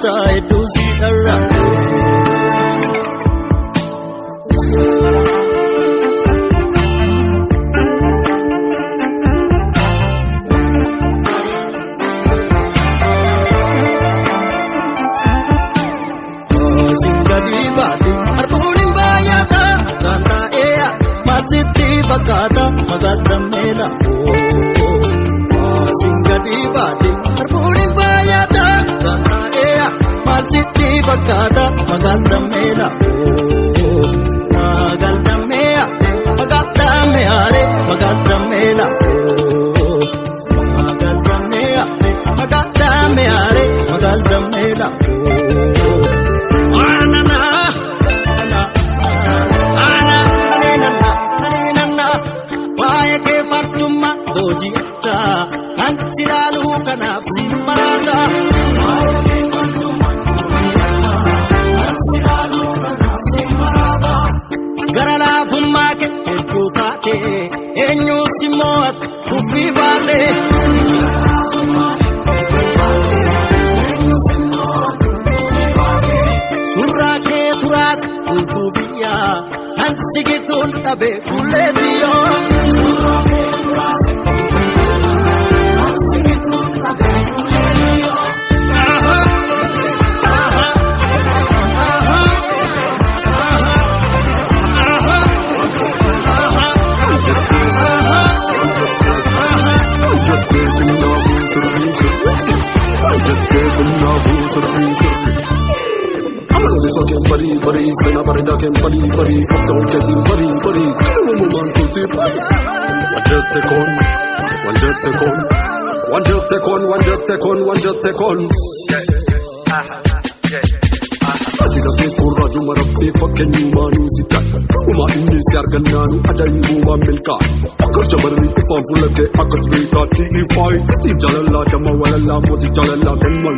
jirta hedduu si dharra. Gadi baate harbuun hin baay'ata kan taa'ee maal sitti fakkaata magaaldameela. Siin gadi baate harbuun hin baay'ata kan taa'ee maal sitti fakkaata magaaldameela. Magaaldameea magaaldameare magaaldameela. Magaaldameea magaaldameare magaaldameela. Hojiidha kan si ilaaluu kanaaf si maraata. Gara laafummaa kee hedduu taate eenyuus immoo ati tuffii baate. Suuraa kee turaas guutuu biyyaa kan si gituun dhabe kullee diyyoo. Suuraa kee turaas guutuu biyyaa kan si gituun dhabe kullee diyyoo. Bari bari sena barida ken bari bari afta ketin bari bari kanu man tuti bari wanjete kon wanjete kon wanjete kon wanjete kon wanjete kon ajira ke kuraju marabbi fakkenyu manu sika uma inni si argannanu ajaibu milka akar jabarri ifan fulake akar trika ti ifai ti jalalla dama walalla moti jalalla kenmal.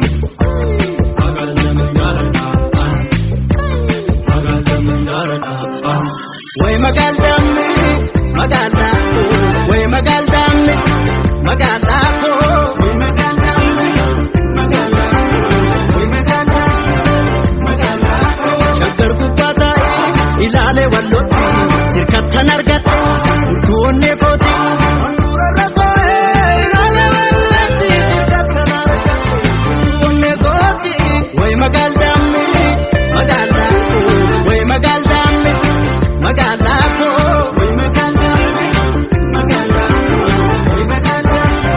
Way magaaldamme magaalaa way magaaldamme magaalaa way magaaldamme magaalaa way magaaldamme magaalaa shaggar gubbaa taa'ee ilaalee wallootti sirkattan argatte furtuu onnee kooti handhuurarra too'ee ilaalee wallootti sirkattan argatte furtuu onnee kooti way magaaldamme magaalaa way magaaldamme magaalaa way magaaldamme magaalaa way magaaldamme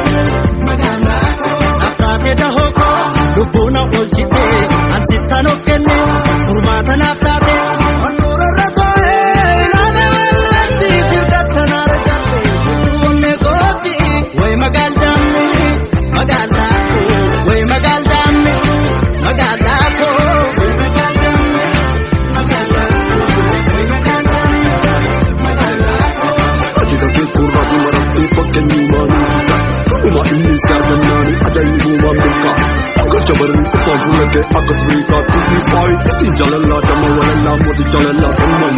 magaalaa Aftaatee dahoo koo lubbuun oolchite ansittan of kenne furmaata naaf taate handhuurarra too'ee ilaalee wallatti sirkattan argatte furtuu onnee kooti way magaaldamme magaalaa way magaaldamme magaalaa way magaaldamme magaalaa way magaaldamme magaalaa. Ajira ke kuraju marabbi fakkenyu manu sika uma inni si argannanu ajaibu milka akar jabarri ifan fulake akar trika ti ifai ti jalalla dama walalla moti jalalla kenmal.